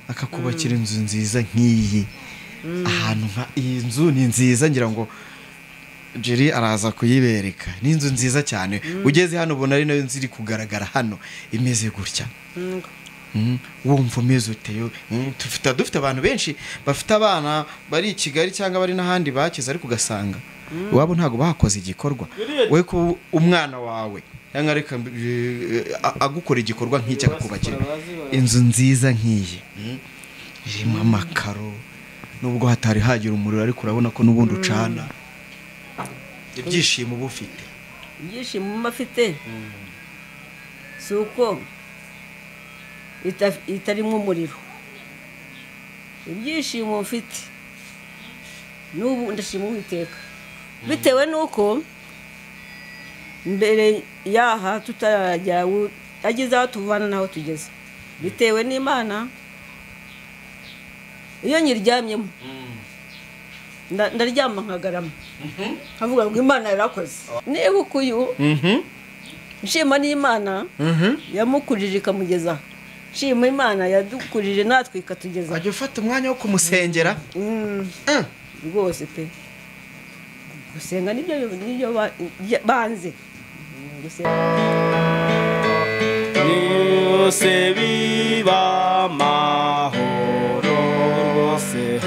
Akakubakira inzu nziza nk'iyi. Ahantu nka iyi nzu ni nziza, ngira ngo Jerry araza kuyibereka. Ni inzu nziza cyane. Ugeze hano ubona ari nayo nzu iri kugaragara hano imeze gutya. Wumva umeze ute? Dufite abantu benshi bafite abana bari i Kigali cyangwa bari n'ahandi bakize, ariko ugasanga iwabo ntabwo bakoze igikorwa. We ku umwana wawe cyangwa reka agukora igikorwa nk'iki, akakubakira inzu nziza nk'iyi irimo amakaro, nubwo hatari hagira umuriro ariko urabona ko n'ubundi ucana. Ibyishimo uba ufite? Ibyishimo mba mfite si uko itarimo umuriro. Ibyishimo mfite n'ubu ndashima Uwiteka, bitewe n'uko mbere yaha tutarajya ageze aho tuvana n'aho tugeze, bitewe n'Imana. Iyo nyiryamyemo ndaryama nkagarama, nkavuga ngo Imana yarakoze. Nibuka uyu nshima n'Imana yamukurije ikamugeza, nshima Imana yadukurije natwe ikatugeza. Wajya ufata umwanya wo kumusengera? Rwose pe, gusenga nibyo banze. Yose biba amahoro rwose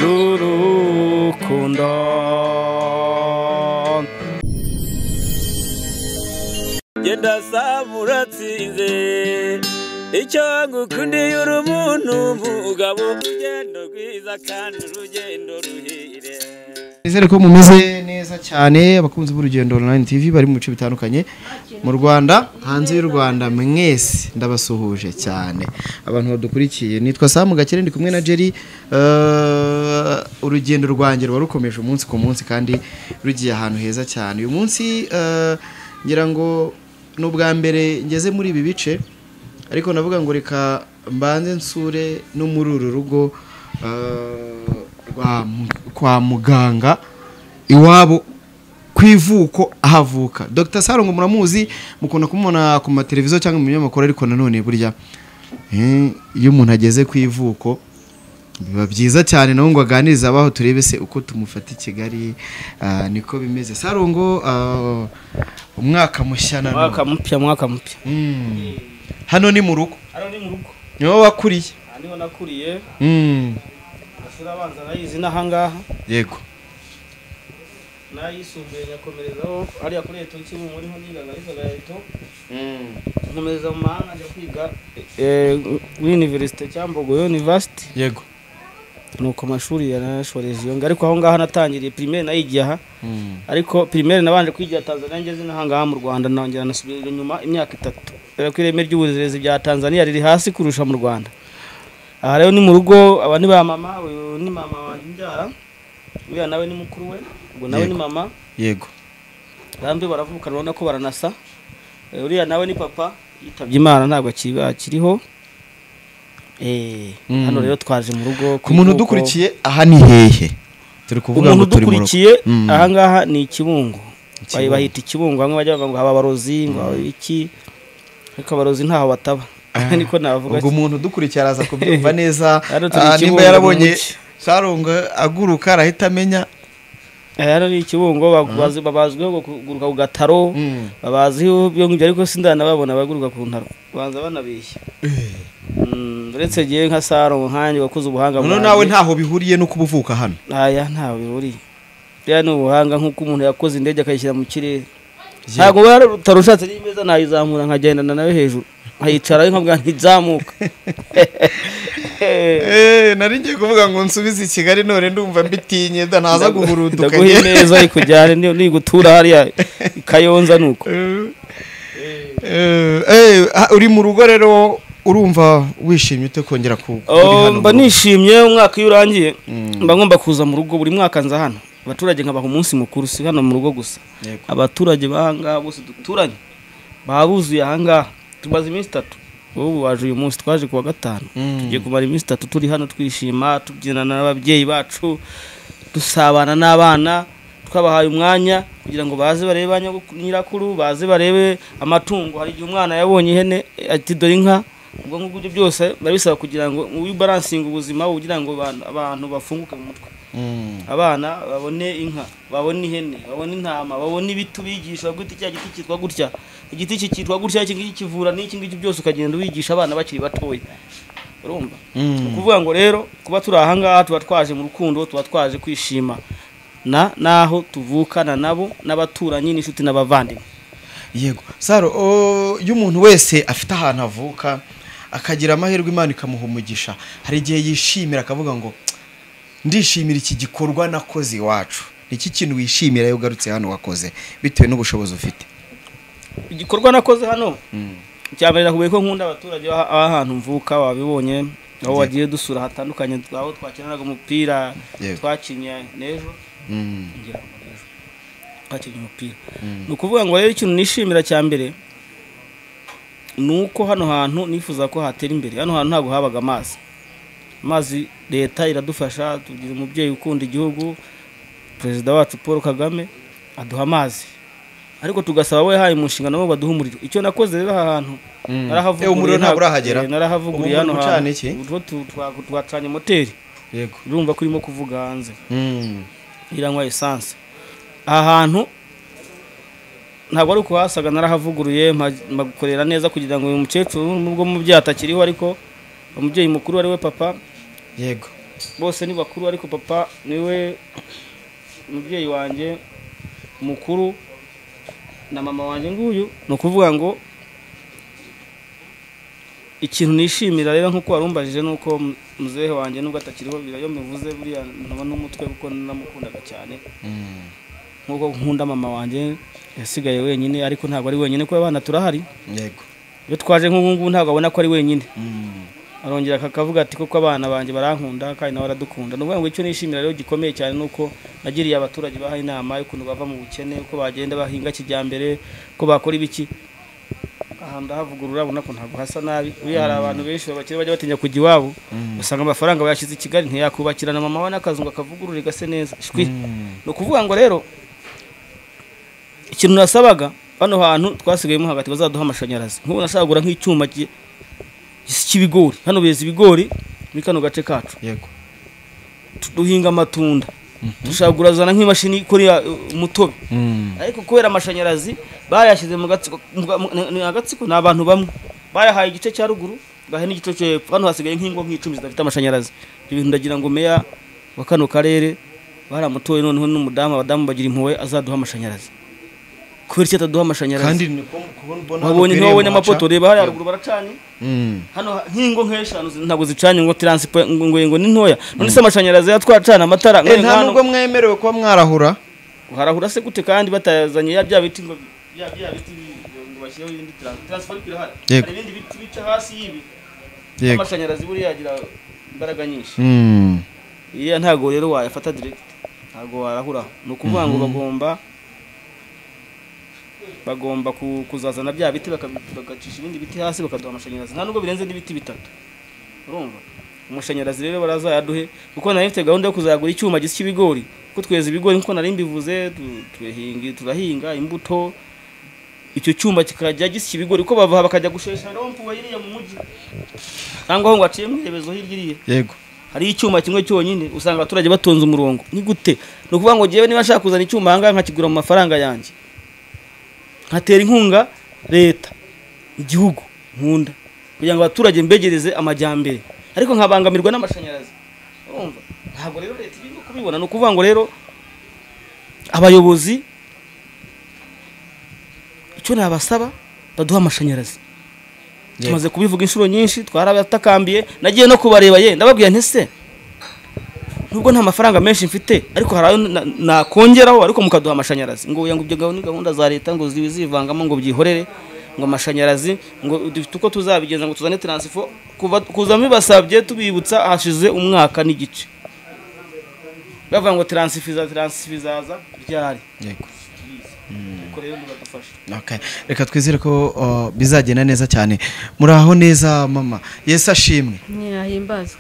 rurukundo. Genda samuratsinze icyo ngukundiye uri umuntu mugabo, urugendo rwiza kandi urugendo ruhire. Nizere ko mumeze neza cyane abakunzi b'urugendo online TV bari mu bice bitandukanye mu Rwanda, hanze y'u Rwanda, mwese ndabasuhuje cyane abantu badukurikiye. Nitwa Sam Gakire, ndi kumwe na Jerry. Urugendo rwanjye ruba rukomeje umunsi ku munsi kandi rugiye ahantu heza cyane. Uyu munsi ngira ngo ni ubwa mbere ngeze muri ibi bice, ariko navuga ngo reka mbanze nsure no muri uru rugo kwa muganga iwabo kwivuko ahavuka. Dr Sarongo muramuzi, mukunda kumubona ku mateleviziyo cyangwa mu binyamakuru, ariko nanone burya iyo umuntu ageze kwivuko biba byiza cyane nawe ngo aganirize abaho, turebe se uko tumufata i Kigali. Niko bimeze. Sarongo, umwaka mushya nanone. Mwaka mpya, mwaka mpya. Hano ni mu rugo. Hano ni mu rugo. Niho wakuriye? Niho nakuriye. Amashuri abanza nayize n'ahangaha. Yego. Nayisumbuye nyakomerezaho hariya kuri Eto Kibungo, niho nigaga ariko Eto. Nkomereza mu mahanga njya kwiga muri University Cyambogo University. Yego. Nuko amashuri yarashoreje iyo, ariko aho ngaha natangiriye primaire nayigiye aha. Ariko primaire nabanje kwigira Tanzania, ngeze n'ahangaha mu Rwanda nongera nasubira inyuma imyaka 3. Kubera ko ireme ry'uburezi bya Tanzania riri hasi kurusha mu Rwanda. Aha rero ni mu rugo, aba ni ba mama, uyu ni mama wanjye umbyara, uriya nawe ni mukuru we, ubwo nawe ni mama. Yego. Bambi baravukana, urabona ko baranasa. Uriya nawe ni papa, yitabye Imana ntabwo akiriho. Hano rero twaje mu rugo. Ku muntu udukurikiye aha ni hehe? Turi kuvuga ngo turi mu rugo. Umuntu udukurikiye aha ngaha ni Ikibungo. Bahita Ikibungo, bamwe bajya bavuga ngo haba abarozi, ngo iki, ariko abarozi ntaho bataba. Niko navuga. Ubwo umuntu udukurikiye araza kubyumva neza. Nimba yarabonye Sarongo aguruka arahita amenya. Hano ni Ikibungo, babazwiho kuguruka ku gataro, babaziho byo ngibyo, ariko sindanababona baguruka ku ntaro, banza banabeshya. Uretse giye nka Sarongo nkanjye wakoze ubuhanga bwanjye. None nawe ntaho bihuriye no kubuvuka hano? Aya ntaho bihuriye. Bya ni ubuhanga nkuko umuntu yakoze indege akayishyira mu kirere. Ntabwo utarushatse n'imeza nayizamura nkagendana nawe hejuru, nkayicara nkabwa ntizamuka. Nari ngiye kuvuga ngo nsubize i Kigali none ndumva mbitinye ntaza guhuruduka. Ndaguha imeza ikujyane nigutura hariya Kayonza nuko. Uri mu rugo rero urumva wishimye ute kongera kuri hano? Mba nishimye, umwaka iyo urangiye mba ngomba kuza mu rugo. Buri mwaka nza hano, abaturage nkabaha umunsi mukuru, si hano mu rugo gusa. Abaturage bahangaha bose duturanye babuzuye ahangaha, tumaze iminsi 3. Ubu waje uyu munsi, twaje kuwa 5. Tugiye kumara iminsi 3 turi hano twishima, tubyinana n'ababyeyi bacu, dusabana n'abana, twabahaye umwanya kugira ngo baze barebe nyirakuru, baze barebe amatungo. Hari igihe umwana yabonye ihene ati dore inka, Ubwo ngubwo ibyo byose babisaba kugira ngo ubibalansinge ubuzima, kugira ngo abantu bafunguke mu mutwe. Abana babone inka, babone ihene, babone intama, babone ibitu bigisha gute, cya giti cyitwa gutya, igiti iki cyitwa gutya, iki ngiki kivura n'iki ngiki, byose ukagenda ubigisha abana bakiri batoya. Urumva? Ukuvuga ngo rero kuba turi aha ngaha tuba twaje mu rukundo, tuba twaje kwishima na naho tuvukana nabo n'abaturanyi n'inshuti n'abavandimwe. Yego Saro, iyo umuntu wese afite ahantu avuka akagira amahirwe Imana ikamuha umugisha, hari igihe yishimira akavuga ngo ndishimira iki gikorwa nakoze iwacu. Iki kintu wishimira iyo ugarutse hano wakoze bitewe n'ubushobozi ufite? Igikorwa nakoze hano cyambere nakubiye ko nkunda abaturage ahantu mvuka, wabibonye aho wagiye dusura hatandukanye, aho twakinanaga umupira, twakinye n'ejo ngira ngo n'ejo twakinye umupira. Ni ukuvuga ngo rero ikintu nishimira cyambere nuko hano hantu nifuza ko hatera imbere. Hano hantu ntago habaga amazi. Amazi leta iradufasha, tugira umubyeyi ukunda igihugu, Perezida wacu Paul Kagame aduha amazi, ariko tugasaba we haye umushinga nabo baduha umuriro. Icyo nakoze rero aha hantu narahavuguruye, ntabwo urahagera, narahavuguruye hano hantu twacanye moteri. Yego, urumva ko irimo kuvuga hanze iranywa essence. Aha hantu ntabwo ari ukuhasaga, narahavuguruye mpakorera neza kugira ngo uyu mukecuru nubwo mu byatakiriho, ariko umubyeyi mukuru ari we papa. Yego, bose ni bakuru, ariko papa niwe umubyeyi wanjye mukuru na mama wanjye nguyu. Ni ukuvuga ngo ikintu nishimira rero nkuko warumbajije nuko muzehe wanjye nubwo atakiriho, birayo mbivuze buriya ntaba n'umutwe kuko namukundaga cyane nkuko nkunda mama wanjye yasigaye wenyine, ariko ntabwo ari wenyine kuko abana turahari. Yego, iyo twaje nk'ubu ngubu ntabwo abona ko ari wenyine, arongera akavuga ati koko abana banjye barankunda kandi nawe aradukunda. Ni ukuvuga ngo icyo nishimira rero gikomeye cyane nuko nagiriye abaturage baha inama y'ukuntu bava mu bukene, uko bagenda bahinga kijyambere, ko bakora ibiki. Aha ndahavugurura, ubona ko ntabwo hasa nabi. Buriya hari abantu benshi babakire bajya batinya kujya iwabo, usanga amafaranga bayashyize i Kigali ntiyakubakira na mama we n'akazu ngo akavugurure gase neza. Shwi. Ni ukuvuga ngo rero ikintu nasabaga hano hantu twasigayemo hagati bazaduha amashanyarazi. Nk'ubu nashagura nk'icyuma cy'ibigori, hano beza ibigori muri kano gace kacu. Yego, duhinga amatunda, dushagura zana nk'imashini ikora umutobe, ariko kubera amashanyarazi bayashyize mu gatsiko, ni agatsiko ni abantu bamwe bayahaye igice cya ruguru bahe n'igice cyo hepfo. Hano hasigaye nk'ingo nk'icumi zidafite amashanyarazi. Ibyo bintu ndagira ngo meya wa kano karere baramutoye, noneho n'umudamu, abadamu bagira impuhwe azaduha amashanyarazi. Kubera icyo ataduha amashanyarazi kandi niko kubona wabonye ntiwabonye amapoto, reba hariya ruguru baracanye. Hano nk'ingo nk'eshanu ntabwo zicanye ngo transport ngo ni ntoya. None se amashanyarazi yatwacana amatara nta nubwo mwemerewe kuba mwarahura. Harahura se gute kandi batazanye ya bya biti ngo bya biti ngo bashyireho ibindi transport irahari. Hari ibindi biti bica hasi y'ibi. Amashanyarazi buriya yagira imbaraga nyinshi. Iya ntago rero wayafata direct, ntago warahura. Ni ukuvuga ngo bagomba kuzazana bya biti bakacisha ibindi biti hasi bakaduha amashanyarazi. Nta nubwo birenze n'ibiti bitatu. Urumva? Amashanyarazi rero barazayaduhe kuko nari mfite gahunda yo kuzagura icyuma gisa ibigori, kuko tweza ibigori nkuko nari mbivuze, tuhinga turahinga imbuto, icyo cyuma kikajya gisa ibigori ko bava bakajya gushesha rompu wayiriye mu mujyi cyangwa aho ngo aciye mu irebezo hirya iriye. Yego, hari icyuma kimwe cyonyine usanga abaturage batonze umurongo. Ni gute? Ni ukuvuga ngo jewe niba nshaka kuzana icyuma aha ngaha nkakigura mu mafaranga yanjye, nkatera inkunga leta igihugu nkunda kugira ngo abaturage mbegereze amajyambere, ariko nkabangamirwa n'amashanyarazi. Urumva? Ntabwo rero leta ibintu kubibona. Ni ukuvuga ngo rero abayobozi icyo nabasaba baduha amashanyarazi. Tumaze kubivuga inshuro nyinshi, twarabatakambiye, nagiye no kubareba ye ndababwiye nti se nubwo nta mafaranga menshi mfite ariko hari ayo nakongeraho, ariko mukaduha amashanyarazi. Ngo ngo ibyo ni gahunda za leta ngo zivangamo ngo byihorere, ngo amashanyarazi ngo dufite uko tuzabigenza ngo tuzane transfo. Kuza mubasabye tubibutsa hashize umwaka n'igice bavuga ngo transfizaza ryari. Yego, rero nibadufasha. Okay, reka twizere ko bizagenda neza cyane. Muraho neza mama, Yesu ashimwe. Nyahimbazwe.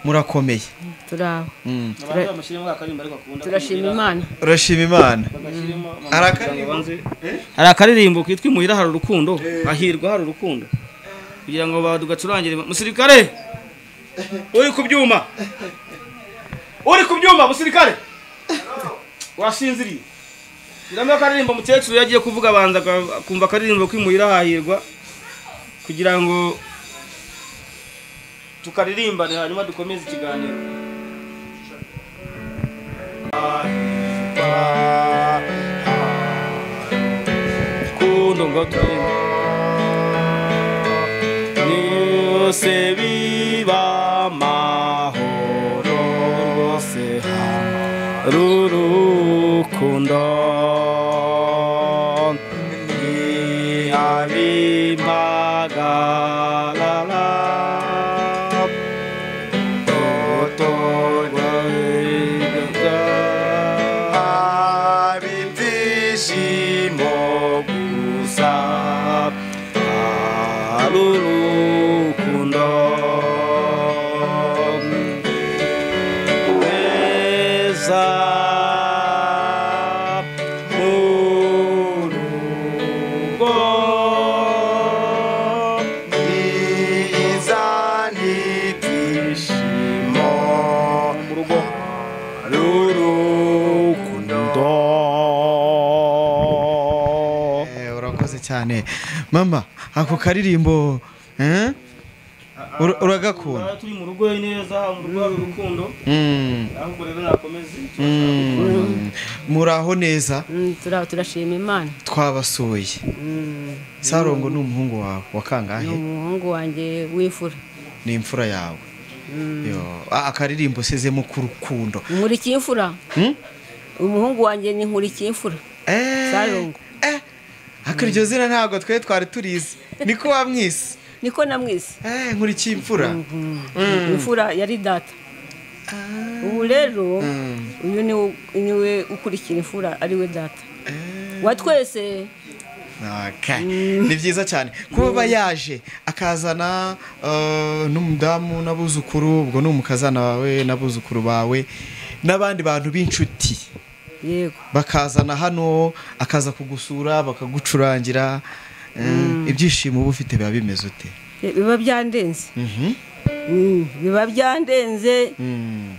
Murakomeye. Turaho. Turashima Imana. Urashima Imana. Hari akaririmbo kitwa Imuhira hari urukundo, hahirwa hari urukundo. Kugira ngo badugacurangire musirikare uri ku byuma. Uri ku byuma musirikare. Washinziriye. Shyiramo akaririmbo mukecuru yagiye kuvuga abanza kumva akaririmbo k'imuhira hahirwa kugira ngo tukaririmbane hanyuma dukomeze ikiganiro. Kundo ngo turirimbe. Yose biba amahoro rwose rurukundo ntihabimpagarara abibyishimo gusa urukundo weza mu rugo izana ibyishimo mu rugo rurukundo. Urakoze cyane mama, ako karirimbo uragakunda. Turi mu rugo neza, mu rugo hari urukundo. Ahubwo rero nakomeze. Muraho neza. Turashima Imana. Twabasuye. Sarongo ni umuhungu wawe wa kangahe? Ni umuhungu wanjye w'imfura. Ni imfura yawe. Yo, akaririmbo sezemo ku rukundo. Nkurikiye imfura. Umuhungu wanjye ni nkurikiye imfura. Sarongo. Akiryo zina ntabwo twe twari turizi. Niko wamwise. Niko namwise. Nkurikiye imfura. Imfura yari data. Ubu rero uyu niwe ukurikira imfura ari we data. Wa twese. Okay. Ni byiza cyane kuba yaje akazana n'umudamu n'abuzukuru, ubwo ni umukazana wawe n'abuzukuru bawe n'abandi bantu b'inshuti. Yego. Bakazana hano akaza kugusura bakagucurangira. Ibyishimo uba ufite biba bimeze ute? Biba byandenze. Biba byandenze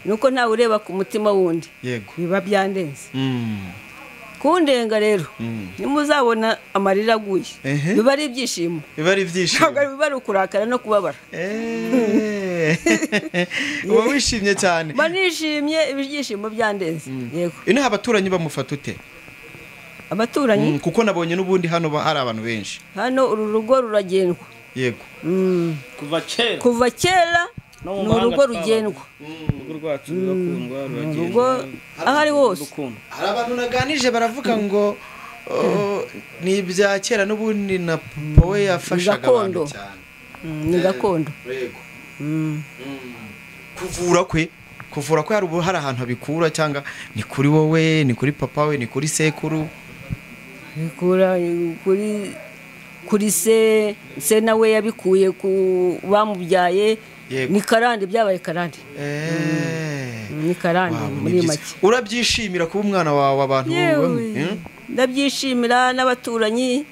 nuko ntawe ureba ku mutima wundi. Yego. Biba byandenze. Kundenga rero nimuzabona amarira aguye biba ari ibyishimo. Biba ari ibyishimo. Ntabwo biba ari ukurakara no kubabara. Uba wishimye cyane. Mba nishimye, ibyishimo byandenze. Yego. Ino abaturanyi bamufata ute? Abaturanyi? Kuko nabonye n'ubundi hano hari abantu benshi. Hano uru rugo ruragendwa. Yego. Kuva kera. Kuva kera ni urugo rugendwa. Urugo rwacu rurakundwa, ruragendwa. Aho ari hose. Hari abantu naganije baravuga ngo ni ibya kera n'ubundi na papa we yafashaga abantu cyane. Ni gakondo. Yego. Kuvura kwe, kuvura kwe hari ahantu abikura cyangwa ni kuri wowe, ni kuri papa we, ni kuri sekuru? Bikura kuri se nawe yabikuye ku bamubyaye. Ni karande, byabaye karande. Ni karande muri make. Urabyishimira kuba umwana wawe abantu bamwe? Ndabyishimira n'abaturanyi.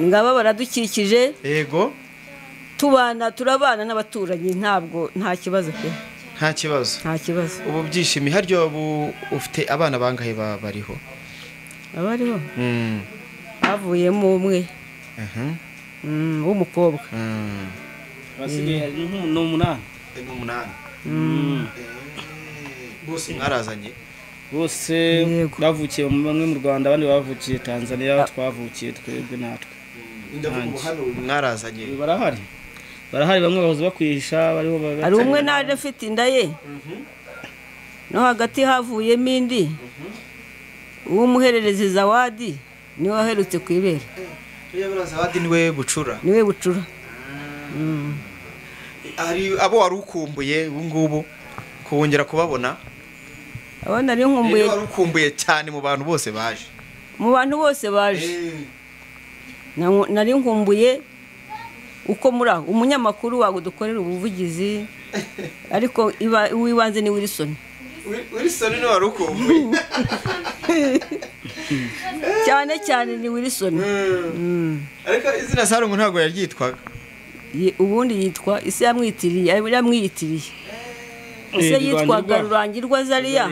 Ngaba baradukikije. Yego. Tubana turabana n'abaturanyi ntabwo nta kibazo pe. Nta kibazo. Nta kibazo. Ubu byishimiye haryo ubu ufite abana bangahe bariho? Abariho? Havuyemo umwe. W'umukobwa. Basigaye ni umunani. Ni umunani. Bose mwarazanye? Bose bavukiye bamwe mu Rwanda, abandi bavukiye Tanzania, twavukiye twebwe natwe. Ndavuga hano mwarazanye. Barahari. Barahari bamwe bahoze bakwihisha bariho. Ari umwe naje mfite inda ye. No hagati havuyemo indi. Uwumuhererezi Zawadi niwe waherutse kwibera. Zawadi niwe bucura. Niwe bucura. Hari abo wari ukumbuye ubu ngubu kongera kubabona? Abo nari nkumbuye. Wari ukumbuye cyane mu bantu bose baje. Mu bantu bose baje. Nari nkumbuye uko muri aho umunyamakuru wagudukorera ubuvugizi, ariko uwibanze ni Wilson. Wilson ni wari ukumbuye. Cyane cyane ni Wilson. Ariko izina Sarongo ntabwo yaryitwaga. Ubundi yitwa ise yamwitiriye, yamwiyitiriye. Ise yitwaga Rurangirwa Azariya.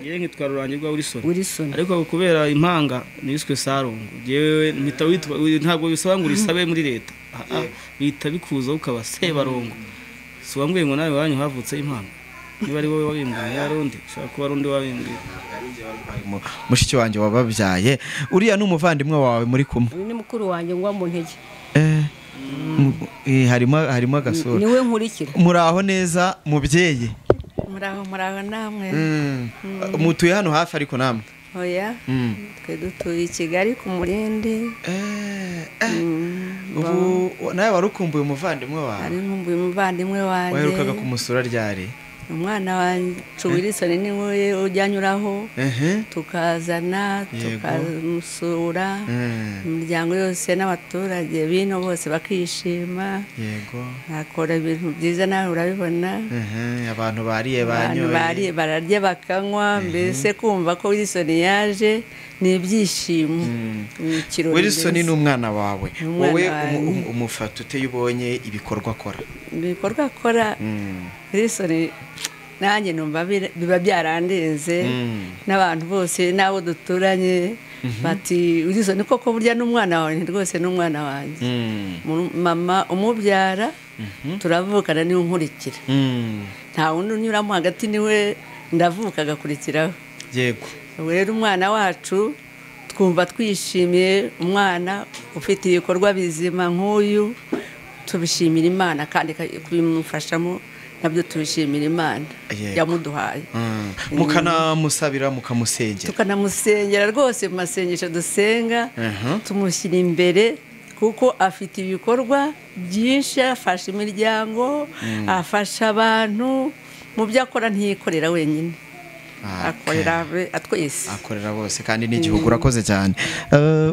Ngiye nkitwa Rurangirwa Wilson. Ariko kubera impanga niswe Sarongo. Jewe mpita witwa, ntabwo bisaba ngo urisabe muri leta. Bita bikuza ukaba Sebarongo. Si wambwiye ngo nawe wanyu havutse impanga. Niba ari wowe wabimbwiye yarundi, ushobora kuba ari undi wabimbwiye. Mushiki wanjye wababyaye, uriya ni umuvandimwe wawe muri kumwe. Uyu ni mukuru wanjye ngwa mu ntege. Harimo agasura. Niwe nkurikira. Muraho neza mubyeyi. Muraho namwe. Mutuye hano hafi ariko namwe? Oya. Twe dutuye i Kigali ku Murindi. Ubu nawe warukumbuye umuvandimwe wawe? Ari nkumbuye umuvandimwe wanjye. Waherukaga kumusura ryari? Umwana wacu Wilson niwe ujyanyuraho, tukazana tukamusura, imiryango yose n'abaturage bino bose bakishima. Yego. Akora ibintu byiza nawe urabibona. Abantu bariye banyoye, bariye bararya bakanywa, mbese kumva ko Wilson yaje ni ibyishimo. Wilson ni umwana wawe, wowe umufata ute ubonye ibikorwa akora? Ibikorwa akora Wilson nanjye numva biba byarandenze, n'abantu bose n'abo duturanye bati Wilson koko burya n'umwana wawe, rwose n'umwana wanjye. Mama umubyara turavukana niwe nkurikira, nta wundi unyuramo hagati, niwe ndavuka agakurikiraho. Yego. Rero umwana wacu twumva twishimiye, umwana ufite ibikorwa bizima nk'uyu, tubishimira Imana kandi kubimufashamo nabyo tubishimira Imana yamuduhaye. Mukanamusabira, mukamusengera. Tukanamusengera rwose mu masengesho dusenga, tumushyira imbere kuko afite ibikorwa byinshi, afasha imiryango, afasha abantu mu byo akora, ntiyikorera wenyine, akorera twese, akorera bose kandi n'igihugu. Urakoze cyane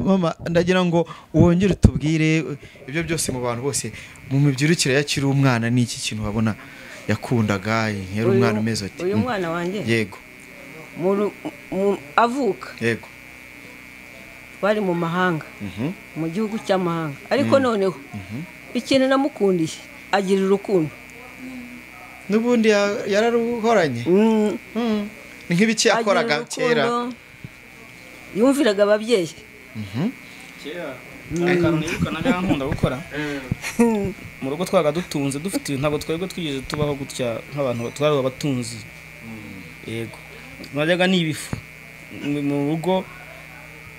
mama, ndagira ngo wongere utubwire ibyo byose mu bantu bose mu mibyirukire yakiri umwana, ni iki kintu wabona yakundaga yari umwana umeze ati? Uyu mwana wanjye, yego, avuka, yego, bari mu mahanga, mu gihugu cy'amahanga, ariko noneho ikintu namukundiye, agira urukundo. N'ubundi yararuhoranye. Ni nk'ibiki yakoraga kera? Yumviraga ababyeyi. Kera akantu nibuka najyaga nkunda gukora mu rugo, twaga dutunze dufite, ntabwo twebwe twigeze tubaho gutya nk'abantu twari abatunzi. Yego, najyaga n'ibifu mu rugo,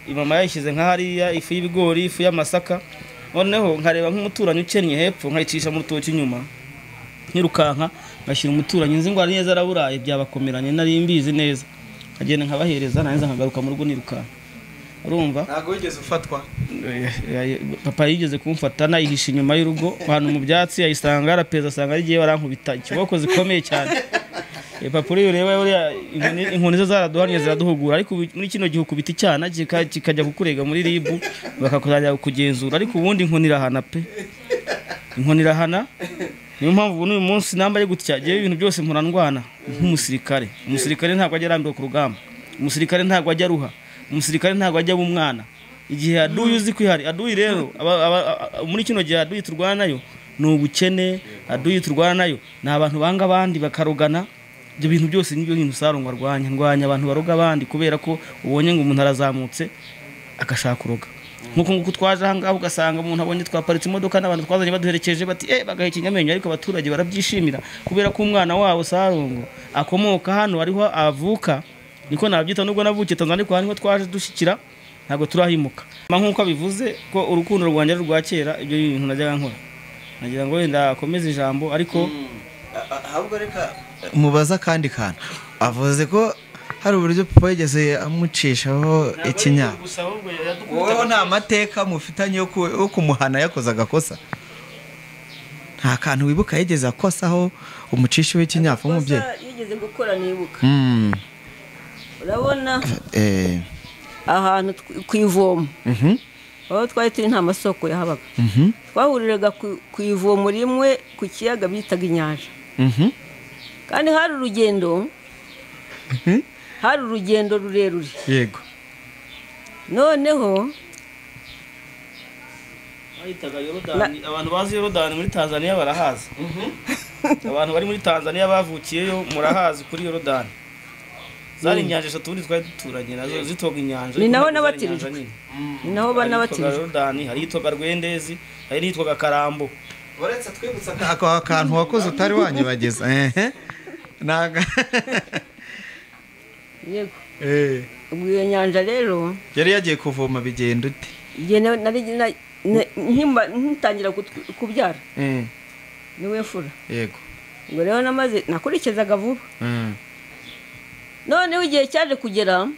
mama yayishyize nka hariya, ifu y'ibigori, ifu y'amasaka, noneho nkareba nk'umuturanyi ukennye hepfo nkayicisha mu rutoki inyuma, nkirukanka ngashyira umuturanyi nzi ngo ari neza araburaye, byabakomeranye nari mbizi neza, nkagenda nkabahereza, narangiza nkagaruka mu rugo nirukanka. Urumva? Ntabwo wigeze ufatwa? Papa yigeze kumfata nayihisha inyuma y'urugo ahantu mu byatsi, ayisanga arapeza, asanga ari giye barankubita ikiboko zikomeye cyane. Papa uriya ureba uriya inkoni ze zaraduhannye ziraduhugura, ariko muri kino gihe ukubita icyana kikajya kukurega muri RIB bakakuzajya kugenzura, ariko ubundi inkoni irahana pe, inkoni irahana. Niyo mpamvu ubu n'uyu munsi nambaye gutya, ngewe ibintu byose mpora ndwana nk'umusirikare. Umusirikare ntabwo ajya arambirwa ku rugamba, umusirikare ntabwo ajya aruha, umusirikare ntabwo ajya aba umwana. Igihe aduyi uzi kwihari, aduyi rero muri kino gihe aduyi turwana nayo ni ubukene, aduyi turwana nayo ni abantu banga abandi bakarogana. Ibyo bintu byose nibyo bintu Sarongo arwanya, ndwanya abantu baroga abandi kubera ko ubonye ngo umuntu arazamutse agashaka kuroga. Nkuko nguko twaje aha ngaha ugasanga umuntu abonye twaparitse imodoka n'abantu twazanye baduherekeje bati bagahekenya amenyo, ariko abaturage barabyishimira kubera ko umwana wabo Sarongo akomoka hano, ariho avuka, niko nabyita, nubwo navukiye Tanzania ariko hano twaje dushyikira, ntabwo turahimuka. Nkuko abivuze ko urukundo rwanjye rwa kera, ibyo bintu najyaga nkora, nagira ngo wenda akomeze ijambo, ariko ahubwo reka mubaza kandi kantu avuze ko hari uburyo papa yigeze amucishaho ikinya. Wowe nta mateka mufitanye yo kumuhana yakoze agakosa? Nta kantu wibuka yigeze akosaho umucisha w'ikinyafu umubyeyi? Yigeze gukora nibuka. Urabona ahantu ku ivomo, aho twari turi nta masoko yahabaga, twahuriraga ku ivomo rimwe ku kiyaga bitaga inyanja. Kandi hari urugendo, hari urugendo rurerure. Yego. Noneho Bayitaga Yorodani. Abantu bazi Yorodani muri Tanzania barahazi. Abantu bari muri Tanzania bavukiyeyo murahazi kuri Yorodani. Zari inyanja eshatu ubundi twari duturanye nazo zitoga inyanja. Ni naho nabatirijwe. Ni naho banabatirijwe. Yorodani hari yitwaga Rwendezi, hari nitwaga Karambo. Uretse twibutsa ako kantu wakoze utari wanyibageza. Naga. Yego. Ubwo iyo nyanja rero yari yagiye kuvoma bigenda ute? Igihe nari ntangira kubyara. Niwe mfura. Yego. Ubwo rero namaze nakurikizaga vuba. Noneho igihe cyaje kugera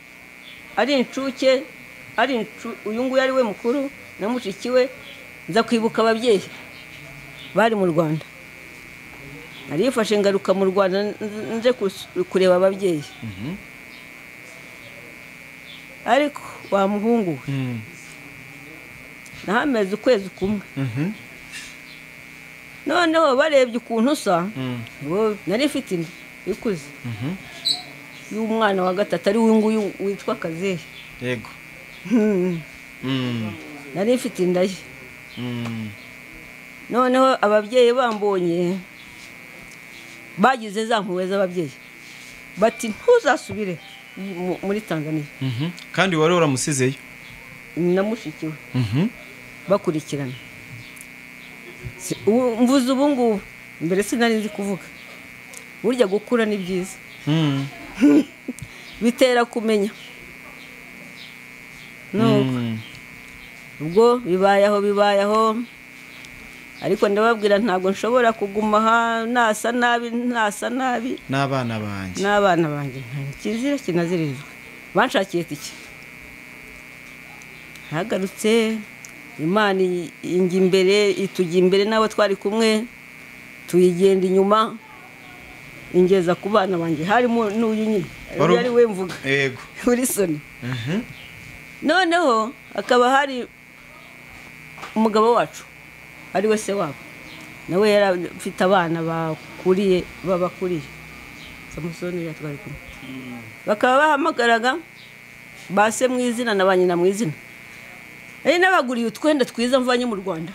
ari incuke, ari uyu nguyu ari we mukuru na mushiki we, nza kwibuka ababyeyi bari mu Rwanda. Narifashe ngaruka mu Rwanda nje kureba ababyeyi. Ariko wa muhungu we nahameze ukwezi kumwe. Noneho barebye ukuntu usa, nari mfite inda ikuze y'umwana wa gatatu ari uyu nguyu witwa Kazehe. Yego. Nari mfite inda ye. Noneho ababyeyi bambonye bagize za mpuhwe z'ababyeyi bati ntuzasubire muri Tanzania. Kandi wari waramusizeyo na mushiki we. Bakurikirana. Mvuze ubu ngubu mbere sinari nzi kuvuga. Burya gukura ni byiza. Bitera kumenya. Nuko ubwo bibayaho ariko ndababwira ntabwo nshobora kuguma aha nasa nabi n'abana banjye kizira kinazirizwe. Banshakiye tike hagarutse Imana ingi imbere itujya imbere nabo twari kumwe tuyigenda inyuma ingeza ku bana banjye harimo n'uyu nyine yari we mvuga. Yego. Wilson. Noneho akaba hari umugabo wacu ari we se wabo nawe yari afite abana bakuriye babakuriye Samusoni yatwari kumwe. Bakaba bahamagaraga base mu izina na banyina mu izina. Ari nabaguriye utwenda twiza mvanye mu Rwanda.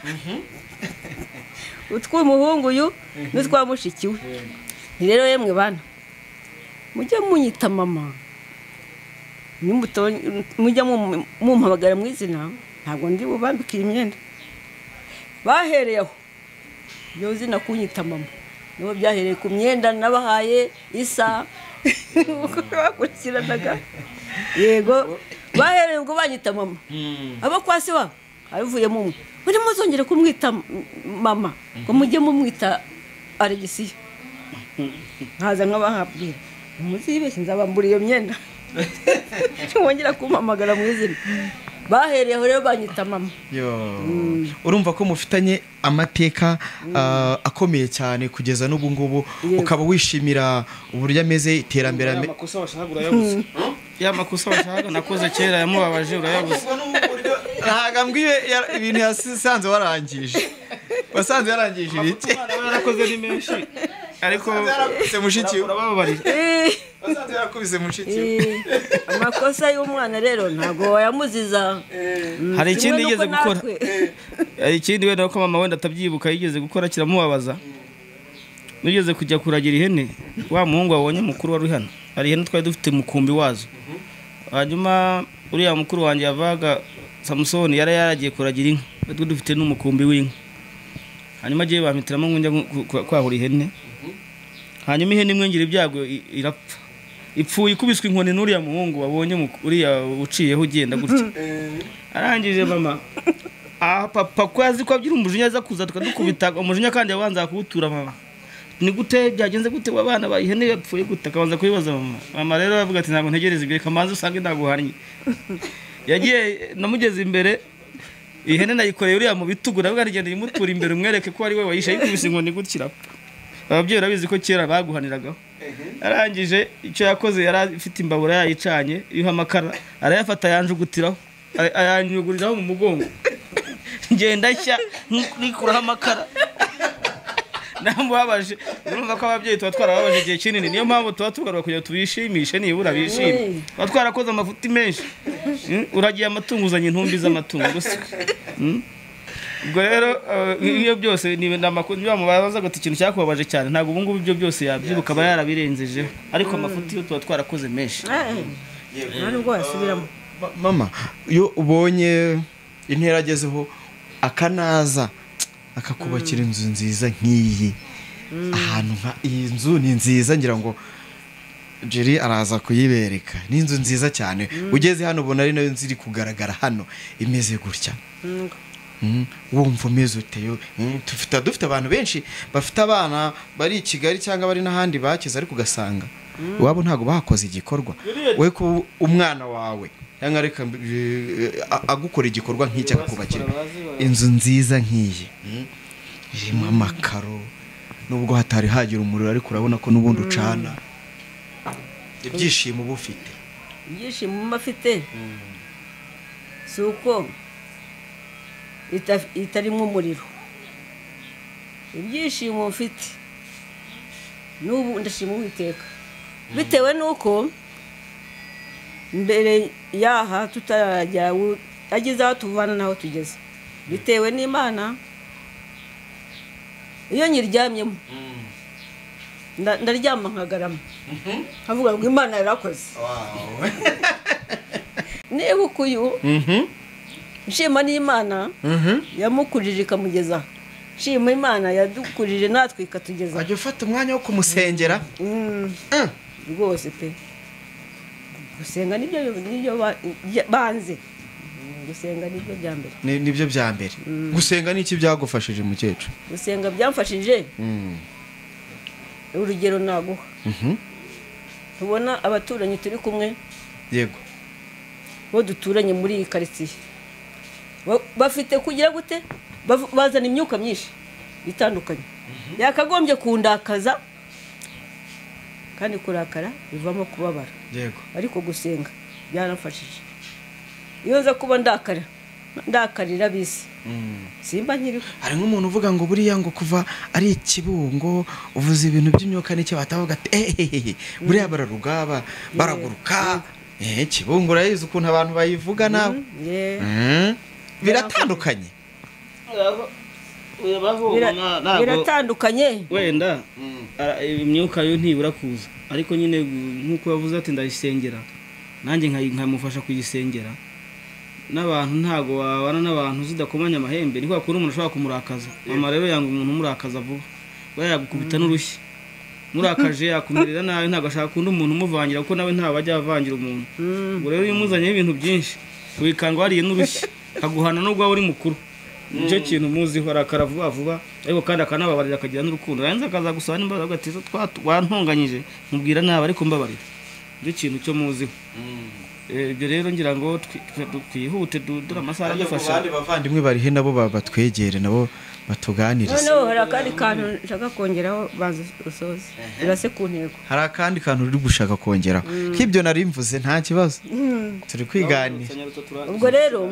Utw'umuhungu uyu n'utwa mushiki we. Rero yemwe bana mujye munyita mama, mujye mumpamagara mu izina ntabwo ndi bubambikira imyenda. Bahereye aho iyo zina kunyita mama nibo byahereye ku myenda nabahaye isa bakurikiranaga. Yego bahereye ubwo banyita mama. Abo kwa se wabo abivuyemo umwe muri muzongere kumwita mama ngo mujye mumwita Alegisiyo. Nkaza nkabahabwira muzibeshye nzabambura iyo myenda mwongera kumpamagara mu izina. Bahereye aho rero banyita mama. Yo. Urumva ko mufitanye amateka akomeye cyane kugeza n'ubu ngubu, ukaba wishimira uburyo ameze iterambere. Amakosa washaka urayabuze. Ya makosa washaka nakoze kera yamubabaje urayabuze. Ntago mbwiye ibintu yasanze warangije. Wasanze yarangije ibiki? Yarakoze ni menshi. Ariko yarakubise mushiki we. Urababarira. Wasanze yarakubise mushiki we. Amakosa y'umwana rero ntago wayamuziza. Hari ikindi yigeze gukora. Hari ikindi wenda ko mama wenda atabyibuka yigeze gukora kiramubabaza. Nigeze kujya kuragira ihene wa muhungu wabonye mukuru wari hano. Hari ihene twari dufite mukumbi wazo. Hanyuma uriya mukuru wanjye yavaga Samusoni yari yaragiye kuragira inka. Twe dufite n'umukumbi w'inka. Hanyuma agiye bampitiramo ngo njya kwahura ihene. Hanyuma ihene imwe ngira ibyago irapfa. Ipfuye ikubiswe inkoni n'uriya muhungu wabonye uriya uciyeho ugenda gutya. Arangije mama papa ko azi ko abyira umujinya aza kuza tukadukubita umujinya kandi yabanza kuwutura mama. Ni gute byagenze gute wabana bayihene yapfuye gute akabanza kubibaza mama. Mama rero avuga ati ntabwo ntegereza ibyo reka manze usange ndaguhannye. Yagiye namugeze imbere ihene nayikoreye uriya mu bitugu navuga rigenda imutura imbere umwereke ko ari we wayishe yikubise inkoni gutya. Ababyeyi urabizi ko kera baguhaniragaho. Arangije icyo yakoze yari afite imbabura yayicanye iriho amakara arayafata yanjugutiraho ayanyuguriraho mu mugongo. Ngenda nshya nikuraho amakara. Namubabaje. Urumva ko ababyeyi tuba twarababaje igihe kinini, niyo mpamvu tuba tugaruka kugira tubishimishe nibura bishime. Tuba twarakoze amafuti menshi. Uragiye amatungo uzanye intumbi z'amatungo gusa. Ubwo rero iyo byose ni amakuru bamubaza ngo ikintu cyakubabaje cyane, ntabwo ubu ngubu ibyo byose yabyibuka, aba yarabirenzejeho, ariko amafuti yo tuba twarakoze menshi. Nta nubwo wasubiramo. Mama, iyo ubonye intera agezeho akanaza akakubakira inzu nziza nk'iyi, ahantu nka iyi nzu ni nziza, ngira ngo Jerry araza kuyibereka, ni inzu nziza cyane. Ugeze hano ubona ari nayo nzu iri kugaragara hano imeze gutya. Wumva umeze uteyo. Dufite abantu benshi bafite abana bari i Kigali cyangwa bari n'ahandi bakize, ariko ugasanga iwabo ntabwo bakoze igikorwa. We ku umwana wawe cyangwa reka agukora igikorwa nk'iki, akakubakira inzu nziza nk'iyi irimo amakaro, nubwo hatari hagira umuriro ariko urabona ko n'ubundi ucana. Ibyishimo uba ufite, ibyishimo mba afite si uko itarimo umuriro, ibyishimo mfite n'ubu ndashima Uwiteka bitewe n'uko mbere yaha tutarajya ageze aho tuvana n'aho tugeze, bitewe n'Imana. Iyo nyiryamyemo ndaryama nkagarama nkavuga ngo Imana yarakoze. Niba ukuyu nshima n'Imana yamukurije ikamugeza, nshima Imana yadukurije natwe ikatugeza. Wajya ufata umwanya wo kumusengera rwose pe. Gusenga nibyo banze, gusenga nibyo bya mbere, nibyo bya mbere. Gusenga niki byagufashije mukecuru? Gusenga byamfashije, urugero naguha, tubona abaturanyi turi kumwe, yego, bo duturanye muri iyi quartier bafite kugira gute, bazana imyuka myinshi itandukanye yakagombye kundakaza, kandi kurakara bivamo kubabara, yego, ariko gusenga byaramfashije. Iyo nza kuba ndakara ndakarira bisi simba nkiriho. Hari nk'umuntu uvuga ngo buriya ngo kuva ari ikibungo uvuze ibintu by'imyuka n'icyo batavuga ati buriya bararugaba baraguruka, kibungo urayizi ukuntu abantu bayivuga nawe. Biratandukanye, biratandukanye wenda imyuka yo ntibura kuza, ariko nyine nkuko yavuze ati ndayisengera nanjye nkamufasha kuyisengera. N'abantu ntago wabana n'abantu zidakomanya amahembe, niko akora umuntu ashobora kumurakaza. Mama rero yanga umuntu umurakaza vuba, we yagukubita n'urushyi, murakaje yakumirira nawe, ntago ashaka kundi umuntu umuvangira kuko nawe ntawe ajya avangira umuntu. Ubwo rero iyo umuzanye ibintu byinshi wikanga wariye n'urushyi akaguhana nubwo waba uri mukuru. Nicyo kintu muziho, arakara vuba vuba, ariko kandi akanababarira akagira n'urukundo. Yarangiza akaza gusaba n'imbabazi avuga ati wantonganyije mubwira nabi ariko mbabarira. Nicyo kintu cyo muziho. Ibyo rero ngira ngo twihute dore amasaha adufasha. Abandi bavandimwe barihe nabo batwegere nabo batuganirize. Noneho hari akandi kantu nshaka kongeraho, banza usoze urase ku ntego. Hari akandi kantu uri gushaka kongeraho k'ibyo nari mvuze, nta kibazo turi kwiganira. Ubwo rero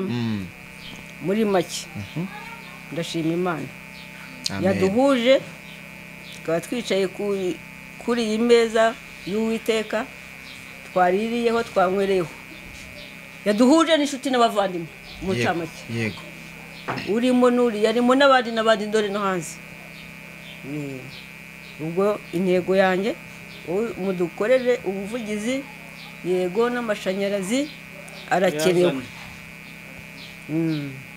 muri make ndashima Imana yaduhuje tukaba twicaye kuri iyi meza y'Uwiteka, twaririyeho twanywereyeho, yaduhuje n'inshuti n'abavandimwe mu cyamake, yego, urimo n'uriya arimo n'abandi n'abandi ndore no hanze. Ubwo intego yanjye mudukorere ubuvugizi, yego, n'amashanyarazi arakenewe,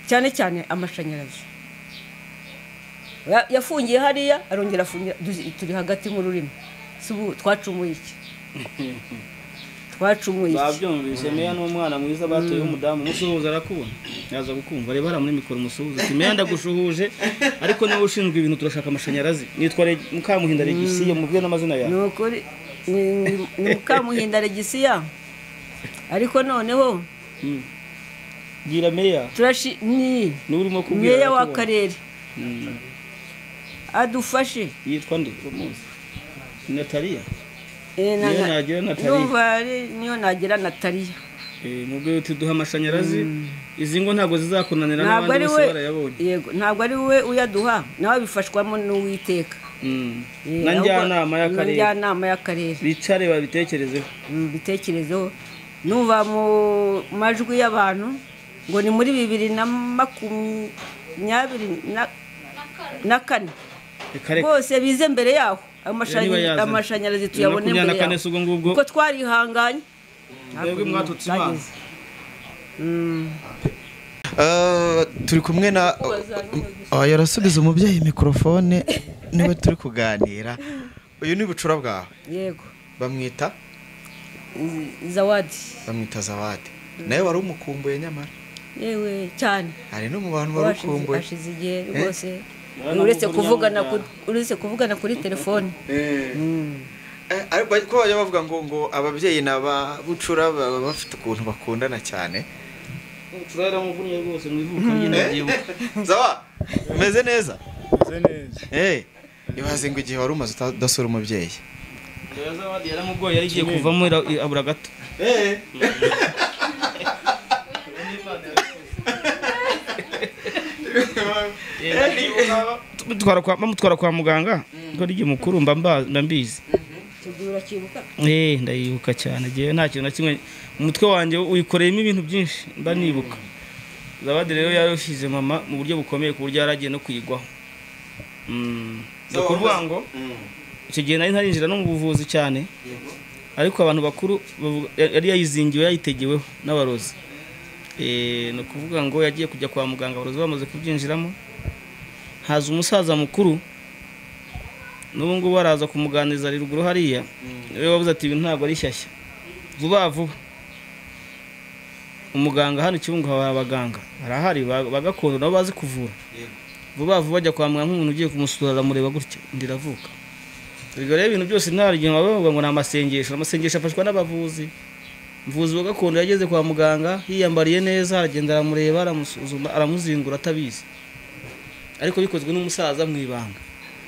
cyane cyane amashanyarazi yafungiye hariya arongera afungira, turi hagati mu rurimi, si ubu twacumuye iki? Twacumuye iki? Babyumvise meya n'umwana mwiza batoye umudamu musuhuza arakubona, yaza gukumva reba muri mikoro musuhuza ati meya ndagushuhuje, ariko niwe ushinzwe ibintu turashaka amashanyarazi. Nitwa Mukamuhinda Regisiya, mubwiye n'amazina yawe. Nukuri ni Mukamuhinda Regisiya, ariko noneho bwira meya turashi ni urimo kubwira meya w'akarere adufashe. Yitwa nde umuzi? Natalia. Niyo nagira Natalia. Niyo nagira Natalia. Mubwiye uti duha amashanyarazi, izi ngo ntago zizakunanira n'abandi bose barayabonye. Yego, ntabwo ari we uyaduha, nawe bifashwamo n'Uwiteka. Na njyanama y'akarere. Njyanama y'akarere. Bicare babitekerezeho. Bitekerezeho. Nuva mu majwi y'abantu ngo ni muri 2023 24 bose bize mbere yaho amashanyarazi tuyabone mbere yaho kuko twarihanganye mwebwe mwatutse Imana. Turi kumwe na yarasubiza umubyeyi mikrofone niwe turi kuganira. Uyu ni bucura bwawe? Yego. Bamwita Zawadi. Bamwita Zawadi. Nawe wari umukumbuye nyamara? Yewe cyane. Hari no mu bantu wari ukumbuye. Ashize igihe rwose uretse kuvugana kuri telefone. Ariko ko bajya bavuga ngo ababyeyi naba bucura baba bafite ukuntu bakundana cyane. Bucura yaramuvunnye rwose mu ivuka rye ndabyibuka. Zawa, umeze neza? Umeze neza. Ibaze ngo igihe wari umaze udasura umubyeyi. Zawadi yaramugoye yari igiye kuvamo abura gato. Bamutwara kwa muganga ngo rige mukuru mba mbizi. Ndayibuka cyane. Giye nta kintu na kimwe umutwe wanjye uyikoreyemo ibintu byinshi mba nibuka. Zawadi rero yarushize mama mu buryo bukomeye ku buryo yaragiye no kuyigwaho. Ndakuvuga ngo icyo gihe nari ntarinjira no mu buvuzi cyane. Ariko abantu bakuru yari yayizingiwe yayitegeweho n'abarozi. No kuvuga ngo yagiye kujya kwa muganga abarozi bamaze kubyinjiramo. Haza umusaza mukuru n'ubu ngubu araza kumuganiriza ari ruguru hariya. Niwe wabuze ati ibintu ntabwo ari shyashya. Vuba vuba umuganga hano Kibungo haba abaganga barahari bagakondo nabo bazi kuvura. Vuba vuba ajya kwa muganga nk'umuntu ugiye kumusura aramureba gutya ndiravuka. Ubwo rero ibintu byose ntaryo bavuga ngo ni amasengesho, amasengesho afashwa n'abavuzi. Mvuzi wa gakondo yageze kwa muganga yiyambariye neza aragenda aramureba aramusuzuma aramuzingura atabizi. Ariko bikozwe n'umusaza mu ibanga.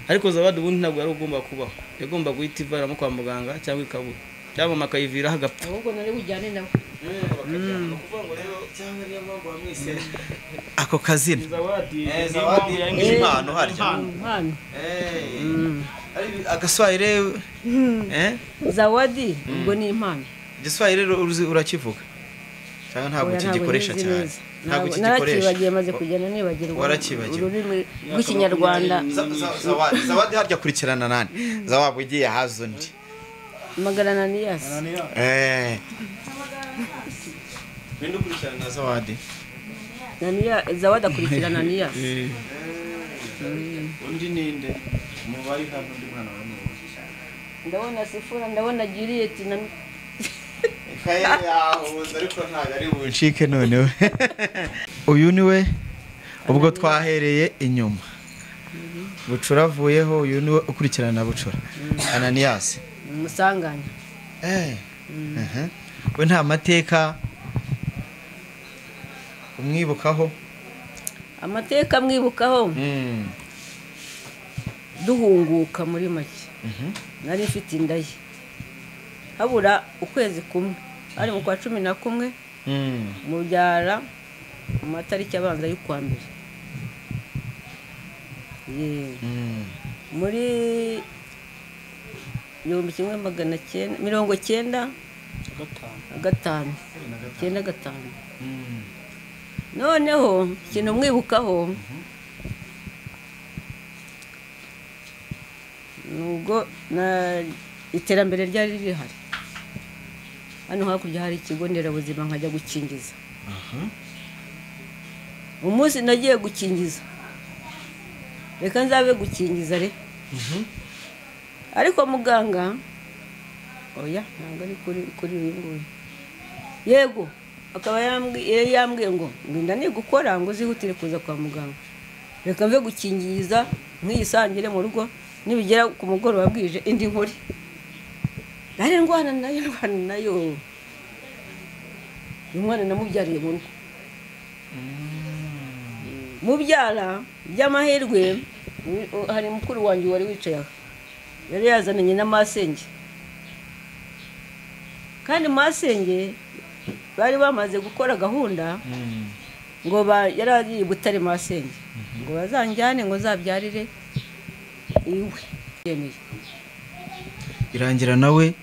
Ariko Zawadi ubundi ntabwo yari ugomba kubaho. Yagomba guhita ivaramo kwa muganga cyangwa ikabura. Cyangwa mama akayivira agapfa. Ahubwo nari bujyane nawe. Ako kazina. Zawadi impano harya. Impano. Ari agaswahili Zawadi ubwo ni impano. Igiswahili urakivuga? Cyangwa ntabwo ukigikoresha cyane? Ntabwo ukigikoresha. Narakibagiye maze kugenda nibagirwa. Warakibagiwe. Ururimi rw'ikinyarwanda. Zawadi harya kurikirana nani? Zawadi ugiye hazo ndi. Magarananias. Ninde ukurikirana na Zawadi? Naniya Zawadi akurikirana Ananias. Undi ninde? Mubari hano ndi mwana wa Nubu. Ndabona Sifura, ndabona Juliet na Kaye yahuza ariko ntago ari buncike noneho. Uyu niwe ubwo twahereye inyuma. Bucura avuyeho uyu niwe ukurikirana na Bucura. Ananias. Musanganya. We nta mateka umwibukaho? Amateka mwibukaho? Duhunguka muri make. Nari mfite inda ye. Habura ukwezi kumwe. Ari mu kwa 11. Mubyara mu matariki abanza y'ukwa mbere. Muri 1995. 95. Noneho ikintu mwibukaho nubwo na iterambere ryari rihari. Hano hakurya hari ikigo nderabuzima nkajya gukingiza. Umunsi nagiye gukingiza. Reka nzabe gukingiza re. Ariko muganga oya ntabwo ari kuri uyu nguyu. Yego akaba yambwiye ngo ngenda ni gukora ngo uzihutire kuza kwa muganga. Reka mve gukingiza nkiyisangire mu rugo nibigera ku mugoroba bwije indi nkore. Nari ndwana nayo. Umwana namubyariye mu rugo. Mubyara by'amahirwe hari mukuru wanjye wari wicaye aho. Yari yazananye na masenge. Kandi masenge bari bamaze gukora gahunda ngo yari ari Butare masenge ngo bazanjyane ngo zabyarire iwe. Yemeye. Irangira nawe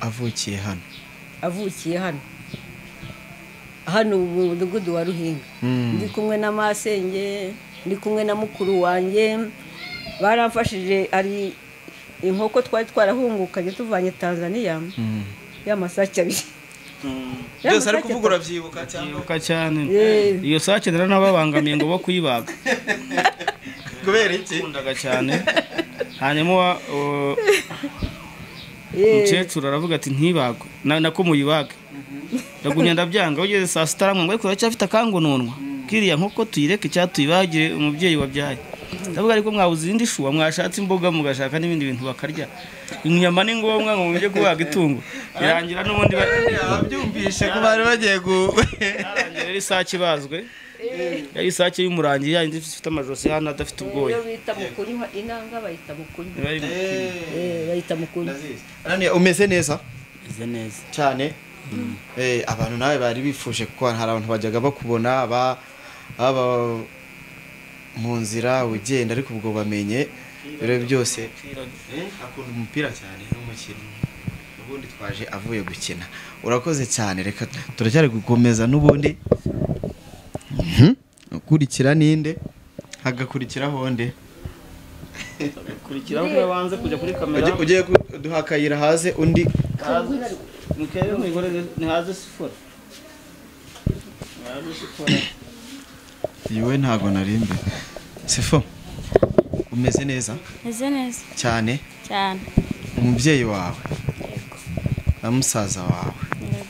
avukiye hano. Avukiye hano. Hano mu mudugudu wa Ruhinga. Ndi kumwe na masenge Ndi kumwe na mukuru wanjye, baramfashije. Ari inkoko twari twarahungukanye tuvanye Tanzania y'amasake abiri byose, ari kuvuga urabyibuka cyangwa? Yibuka cyane. Iyo sake naranababangamiye ngo bo kuyibaga. Kubera iki? Kundaga cyane. Hanyuma umukecuru aravuga ati ntibagwe, nako muyibage. Ndagumya ndabyanga. Ugeze saa sita aramwe ngo ariko uracyafite akangononwa kiriya nkoko, tuyireke cyangwa tuyibagire umubyeyi wabyaye? Ndavuga ariko mwabuze izindi shuwa, mwashatse imboga mugashaka n'ibindi bintu bakarya, inyama ni ngombwa ngo mujye kubaga itungo? Birangira n'ubundi Ababyumvishe ko bari bagiye gu birangira rero isake ibazwe. Yari isake y'umurangi, yayindi ifite amajosi hano adafite ubwoya. Iyo bita mukunywa inanga bayita mukunywa. Niba ari mu- Bayita mukunywa. Ananiya, umeze neza? Meze neza. Cyane. Abantu nawe bari bifuje, kuko hari abantu bajyaga bakubona aba mu nzira ugenda, ariko ubwo bamenye rero byose. Akunda umupira cyane, n'umukinnyi ubundi twaje avuye gukina. Urakoze cyane. Reka turacyari gukomeza n'ubundi. Ukurikira ninde? Hagakurikiraho nde? Kurikiraho umwe banze kujya kuri kamera. Ugiye kuduha akayira haze undi. Mukere mwigorere, ntihaze sifora. Ntihaze sifora. Yewe, ntago narimbe. Sifo, umeze neza? Meze neza. Cyane? Cyane. Umubyeyi wawe na musaza wawe. Yego.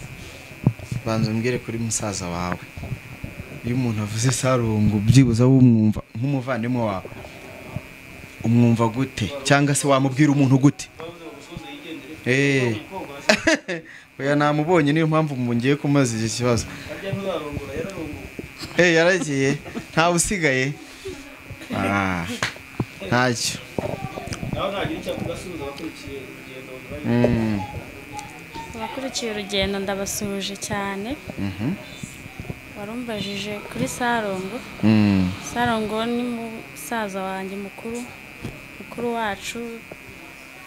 Banza umbwire kuri musaza wawe. Iyo umuntu avuze Sarungu, byibuze wumwumva nk'umuvandimwe wawe, umwumva gute? Cyangwa se wamubwira umuntu gute? Oya, namubonye, niyo mpamvu ngiye kumaza iki kibazo. Yaragiye, ntawe usigaye. Ah, ntacyo. Nawe ntagira icyo avuga, asuhuza abakurikiye urugendo. Abakurikiye urugendo ndabasuhuje cyane. Warumbajije kuri Sarongo. Sarongo ni musaza wanjye mukuru, mukuru wacu,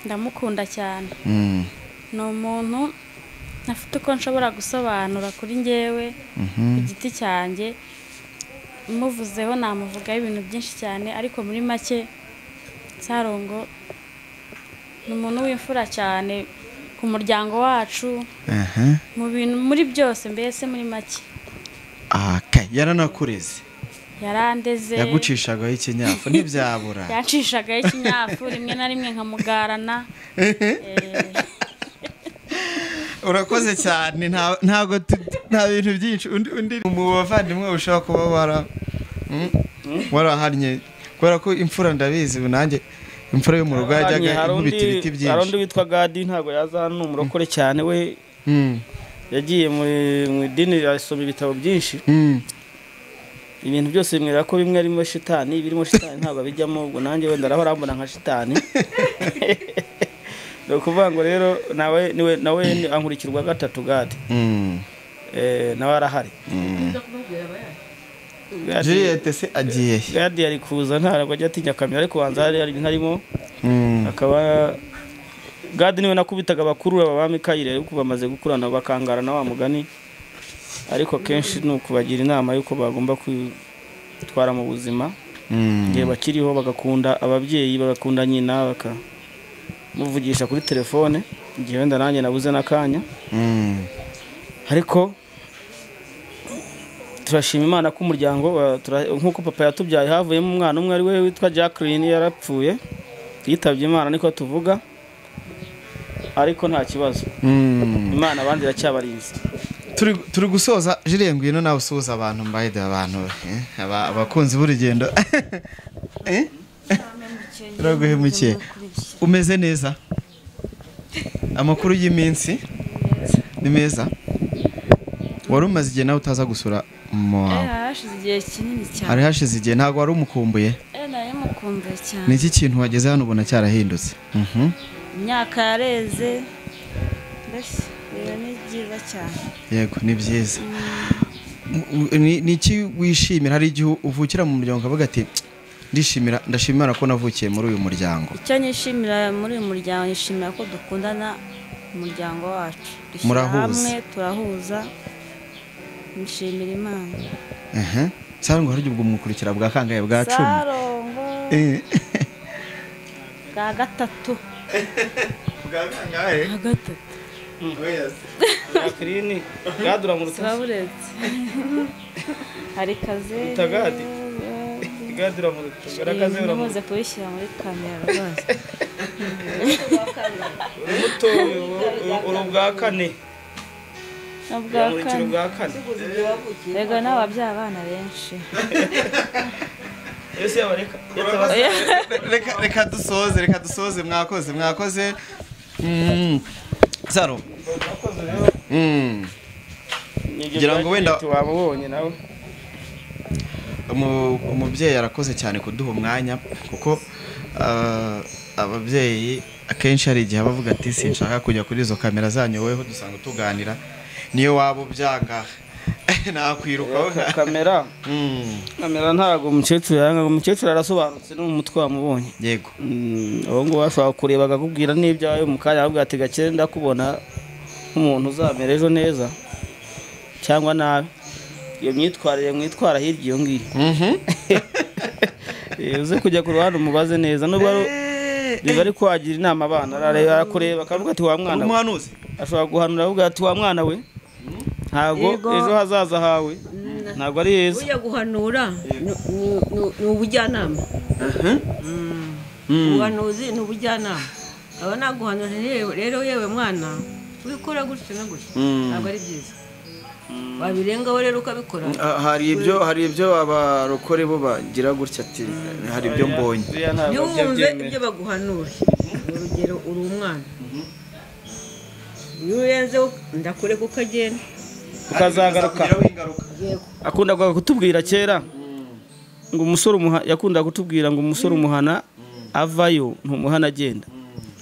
ndamukunda cyane. Ni umuntu ntafite uko nshobora gusobanura kuri njyewe ku giti cyanjye. Muvuzeho namuvugaho ibintu byinshi cyane, ariko muri make Sarongo ni umuntu w'imfura cyane ku muryango wacu, mu bintu muri byose, mbese muri make. Okay, yaranakureze? Yarandeze. Yagucishagaho ikinyafu ntibyabura? Yancishagaho ikinyafu rimwe na rimwe nkamugarana. Urakoze cyane. Ntabwo nta bintu byinshi. Undi mu bavandimwe ushobora kuba warahannye, kubera ko imfura ndabizi, ubu nanjye imfura yo mu rugo yajyaga Hari inkubita ibiti hari undi byinshi. witwa Gadi, ntabwo yaza hano, ni umurokore cyane we. Yagiye mu idini, asoma ibitabo byinshi. Ibintu byose bimwereka ko bimwe arimo shitani, ibirimo shitani ntabwo abijyamo. Ubwo nanjye wenda arahora arambona nka shitani. Ni ukuvuga ngo rero nawe niwe, nawe ankurikirwa gatatu, Gadi. Nawe arahari. Juliette se agiye he? Gadi yari kuza, ntabwo ajya atinya kamera, ariko banza hari ibintu arimo. Akaba Gadi niwe nakubitaga abakuru aba ba Mikayire, ariko bamaze gukurana bakangara na wa mugani, ariko kenshi ni ukubagira inama y'uko bagomba kwitwara mu buzima igihe bakiriho, bagakunda ababyeyi, bagakunda nyina, bakamuvugisha kuri telefone igihe wenda nanjye nabuze n'akanya. Ariko turashima Imana ko umuryango nk'uko papa yatubyaye havuyemo umwana umwe, ari we witwa Jacqueline, yarapfuye, yitabye Imana niko tuvuga, ariko nta kibazo. Imana abandi iracyabarinze. Turi gusoza. Julienne, ngwino nawe usuhuza abantu. Mbaye abantu abakunzi b'urugendo. Turaguhemukiye. Umeze neza? Amakuru y'iminsi ni meza? Wari umaze igihe nawe utaza gusura mama wawe. Hashize igihe kinini cyane. Hari hashize igihe. Ntabwo wari umukumbuye? Nari mukumbuye cyane. Ni iki kintu wageze hano ubona cyarahindutse? Imyaka yareze, mbese ibintu ni byiza cyane. Yego, ni byiza. Ni iki wishimira? Hari igihe uvukira mu muryango ukavuga ati ndishimira, ndashima Imana ko navukiye muri uyu muryango. Icyo nishimira muri uyu muryango, nishimira ko dukundana, umuryango wacu dushyira Murahuza. hamwe, turahuza, nshimira Imana. Sarongo hari ubwo mukurikira bwa kangahe bwa 10? Sarongo bwa gatatu. Bwa kangahe? Bwa gatatu. Oya. Jacqueline gadura mu rutasi. Baburetse. Hari kaze. Utagadi. Gadura mu rutasi. Garakaze uramuze kubishyira muri kamera rwose. Umuto uru bwa kane. Ubwa kane. Yego n'ababyaye abana benshi. Ese yabareka. Reka dusoze, reka dusoze mwakoze, mwakoze. Saro. Ngira ngo wenda wabonye nawe. Umubyeyi arakoze cyane kuduha umwanya kuko ababyeyi akenshi hari igihe bavuga ati sinshaka kujya kuri izo kamera zanyu weho dusanga tuganira niyo waba ubyanga nakwirukaho kamera. Kamera ntago umukecuru yanga, umukecuru arasobanutse no mu mutwe wamubonye. Yego. Abo ngo bashobora kureba akakubwira n'ibyawe mu kanya akubwira ati gakire ndakubona nk'umuntu uzamera ejo neza cyangwa nabi. Iyo myitwarire mwitwara hirya iyo ngiyo. Uze kujya ku ruhande umubaze neza nubwo biba ari kwagira inama abana arakureba akavuga ati wa mwana we. Umuhanuzi ashobora guhanura avuga ati wa mwana we ntago ejo hazaza hawe ntago ari heza. Ujya guhanura ni ubujyanama. Ubuhanuzi ni ubujyanama. Aba naguhanura rero yewe mwana wikora gutya na gutya ntabwo ari byiza. Wabirengaho rero ukabikora. Hari ibyo abarokore bo bagira gutya ati hari ibyo mbonye. Ntiwumve ibyo baguhanura. Urugero uri umwana. Iyo urenze ndakureka ukagenda ukazagaruka. Akunda kutubwira kera ngo umusore umuha yakunda kutubwira ngo umusore umuhana avayo ntumuhana agenda.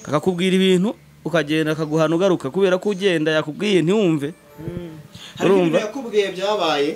Akakubwira ibintu ukagenda akaguhana ugaruka kubera ko ugenda yakubwiye ntiwumve. Urumva yakubwiye byabaye.